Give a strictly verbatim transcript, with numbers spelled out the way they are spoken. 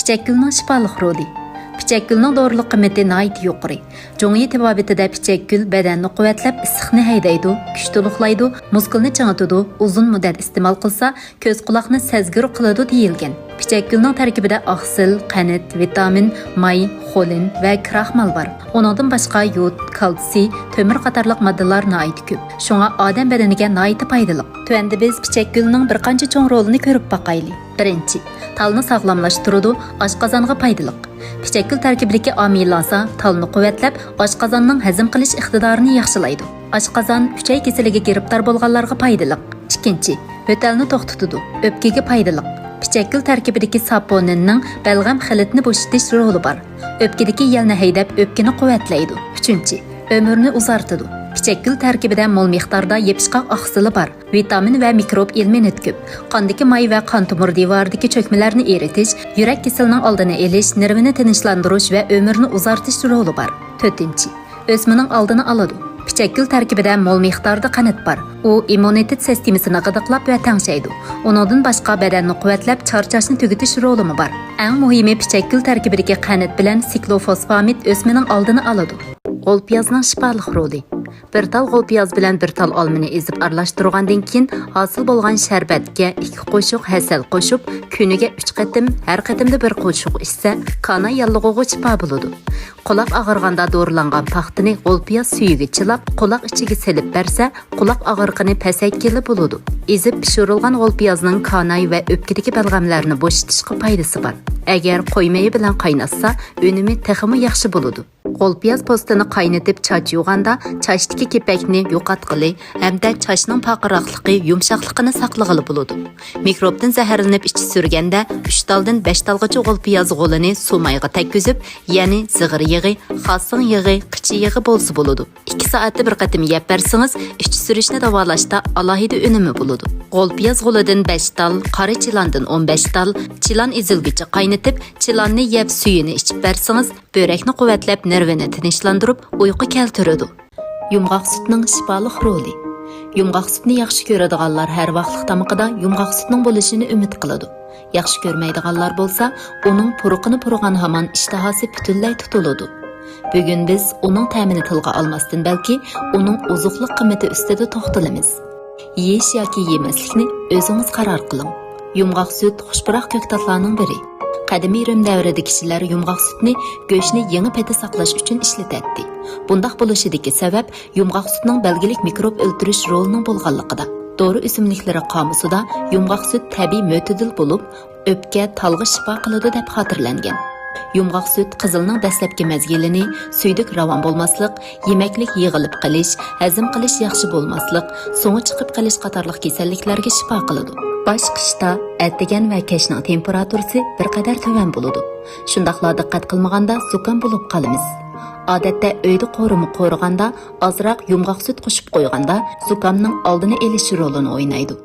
پىچەكگۈلنىڭ شىپالىق رولى. پىچەكگۈلنىڭ دورىلىق قىممىتى ناھايىتى يۇقىرى. جۇڭيى تېبابىتىدە پىچەكگۈل بەدەننى قۇۋۋەتلەپ، ئىسسىقنى ھەيدەيدۇ، كۈچ تولۇقلايدۇ، مۇسكۇلنى چىڭىتىدۇ، ئۇزۇن مۇددەت ئىستېمال قىلسا، كۆز-قۇلاقنى سەزگۈر قىلىدۇ دېيىلگەن. پىچەكگۈلنىڭ تەركىبىدە ئاقسىل، قەنت، ۋىتامىن، ماي، خولىن ۋە كراخمال بار. ئۇنىڭدىن باشقا يود، كالتسىي، تۆمۈر قاتارلىق ماددىلار ناھايىتى كۆپ. شۇڭا ئادەم بەدىنىگە ناھايىتى پايدىلىق. تۆۋەندە بىز پىچەكگۈلنىڭ بىر قانچە چوڭ رولىنى كۆرۈپ باقايلى. بىرىنچى، تالنى ساغلاملاشتۇرىدۇ، ئاشقازانغا پايدىلىق. پىچەكگۈل تەركىبىدىكى ئامىلازا تالنى قۇۋۋەتلەپ، ئاشقازاننىڭ ھەزىم قىلىش ئىقتىدارىنى ياخشىلايدۇ. ئاشقازان، ئۈچەي كېسىلىگە گىرىپتار بولغانلارغا پايدىلىق. ئىككىنچى، يۆتەلنى توختىتىدۇ، ئۆپكىگە پايدىلىق. پىچەكگۈل تەركىبىدىكى ساپونىننىڭ بەلغەم خىلىتىنى بوشىتىش رولى بار. ئۆپكىدىكى يەلنى ھەيدەپ، ئۆپكىنى قۇۋۋەتلەيدۇ. ئۈچىنچى، ئۆمۈرنى ئۇزارتىدۇ. پىچەكگۈل تەركىبىدە مول مىقداردا يېپىشقاق ئاقسىلى بار. ۋىتامىن ۋە مىكروب ئېلېمېنت كۆپ. قاندىكى ماي ۋە قان تومۇر دىۋارىدىكى چۆكمىلەرنى ئېرىتىش، يۈرەك كېسىلىنىڭ ئالدىنى ئېلىش، نېرۋىنى تىنچلاندۇرۇش ۋە ئۆمۈرنى ئۇزارتىش رولى بار. تۆتىنچى، ئۆسمىنىڭ ئالدىنى ئالىدۇ. پىچەكگۈل تەركىبىدە مول مىقداردا قەنت بار. ئۇ ئىممۇنىتېت سىستېمىسىنى غىدىقلاپ ۋە تەڭشەيدۇ. ئۇنىڭدىن باشقا، بەدەننى قۇۋۋەتلەپ، چارچاشنى تۈگىتىش رولىمۇ بار. ئەڭ مۇھىمى، پىچەكگۈل تەركىبىدىكى قەنت بىلەن سىكلوفوسفامىد ئۆسمىنىڭ ئالدىنى ئالىدۇ. غول پىيازنىڭ شىپالىق رولى. بىر تال غول پىياز بىلەن بىر تال ئالمىنى ئېزىپ ئارىلاشتۇرغاندىن كېيىن، ھاسىل بولغان شەربەتكە ئىككى قوشۇق ھەسەل قوشۇپ، كۈنىگە ئۈچ قېتىم، ھەر قېتىمدا بىر قوشۇق ئىچسە، كانا ياللۇغىغا شىپا بولىدۇ. قۇلاق ئاغرىغاندا دورىلانغان پاختىنى غول پىياز سۈيىگە چىلاپ، قۇلاق ئىچىگە سېلىپ بەرسە، قۇلاق ئاغرىقىنى پەسەيتكىلى بولىدۇ. ئېزىپ پىشۇرۇلغان غول پىيازنىڭ كاناي ۋە ئۆپكىدىكى بەلغەملەرنى بوشىتىشقا پايدىسى بار. ئەگەر قوي مېيى بىلەن قايناتسا، ئۈنۈمى تېخىمۇ ياخشى بولىدۇ. غول پىياز پوستىنى قاينىتىپ چاچ يۇغاندا، چاچتىكى كېپەكنى يوقاتقىلى ھەمدە چاچنىڭ پارقىراقلىقى، يۇمشاقلىقىنى ساقلىغىلى بولىدۇ. مىكروبتىن زەھەرلىنىپ ئىچى سۈرگەندە، ئۈچ تالدىن بەش تالغىچە غول پىياز غولىنى سۇ مايغا تەگكۈزۈپ، يەنى زىغىر يېغى، خاسىڭ يېغى، قىچا يېغى بولسا بولىدۇ. ئىككى سائەتتە بىر قېتىم يەپ بەرسىڭىز، ئىچى سۈرۈشنى داۋالاشتا ئالاھىدە ئۈنۈمى بولىدۇ. غول پىياز غولىدىن بەش تال، قارا چىلاندىن ئون بەش تال، چىلان ئېزىلگۈچە قاينىتىپ، چىلاننى يەپ سۈيىنى ئىچىپ بەرسىڭىز، بۆرەكنى قۇۋۋەتلەپ، نېرۋىنى تىنچلاندۇرۇپ، ئۇيقۇ كەلتۈرىدۇ. يۇمغاق سۈتنىڭ شىپالىق رولى. يۇمغاق سۈتنى ياخشى كۆرىدىغانلار ھەر ۋاقىتلىق تامىقىدا يۇمغاق سۈتنىڭ بولۇشىنى ئۈمىد قىلىدۇ. ياخشى كۆرمەيدىغانلار بولسا، ئۇنىڭ پۇرىقىنى پۇرىغان ھامان ئىشتىھاسى پۈتۈنلەي تۇتۇلىدۇ. بۈگۈن بىز ئۇنىڭ تەمىنى تىلغا ئالماستىن، بەلكى ئۇنىڭ ئوزۇقلۇق قىممىتى ئۈستىدە توختىلىمىز. يېيىش ياكى يېمەسلىكنى ئۆزىڭىز قارار قىلىڭ. يۇمغاق سۈت خۇش پۇراق كۆكتاتلارنىڭ بىرى. قەدىمىي رىم دەۋرىدە كىشىلەر يۇمغاق سۈتنى گۆشنى يېڭى پېتى ساقلاش ئۈچۈن ئىشلىتەتتى. بۇنداق بولۇشىدىكى سەۋەب يۇمغاق سۈتنىڭ بەلگىلىك مىكروب ئۆلتۈرۈش رولىنىڭ بولغانلىقىدا. دورا ئۆسۈملۈكلىرى قامۇسىدا يۇمغاق سۈت تەبىئىي مۆتىدىل بولۇپ، ئۆپكە، تالغا شىپا قىلىدۇ دەپ خاتىرىلەنگەن. يۇمغاق سۈت قىزىلنىڭ دەسلەپكى مەزگىلىنى، سۈيدۈك راۋان بولماسلىق، يېمەكلىك يىغىلىپ قېلىش، ھەزىم قىلىش ياخشى بولماسلىق، سۇڭى چىقىپ قېلىش قاتارلىق كېسەللىكلەرگە شىپا قىلىدۇ. باش قىشتا ئەتىگەن ۋە كەچنىڭ تېمپېراتۇرىسى بىر قەدەر تۆۋەن بولىدۇ. شۇنداقلا دىققەت قىلمىغاندا زۇكام بولۇپ قالىمىز. ئادەتتە ئۆيدە قورۇما قورۇغاندا ئازراق يۇمغاق سۈت قوشۇپ قويغاندا زۇكامنىڭ ئالدىنى ئېلىش رولىنى ئوينايدۇ.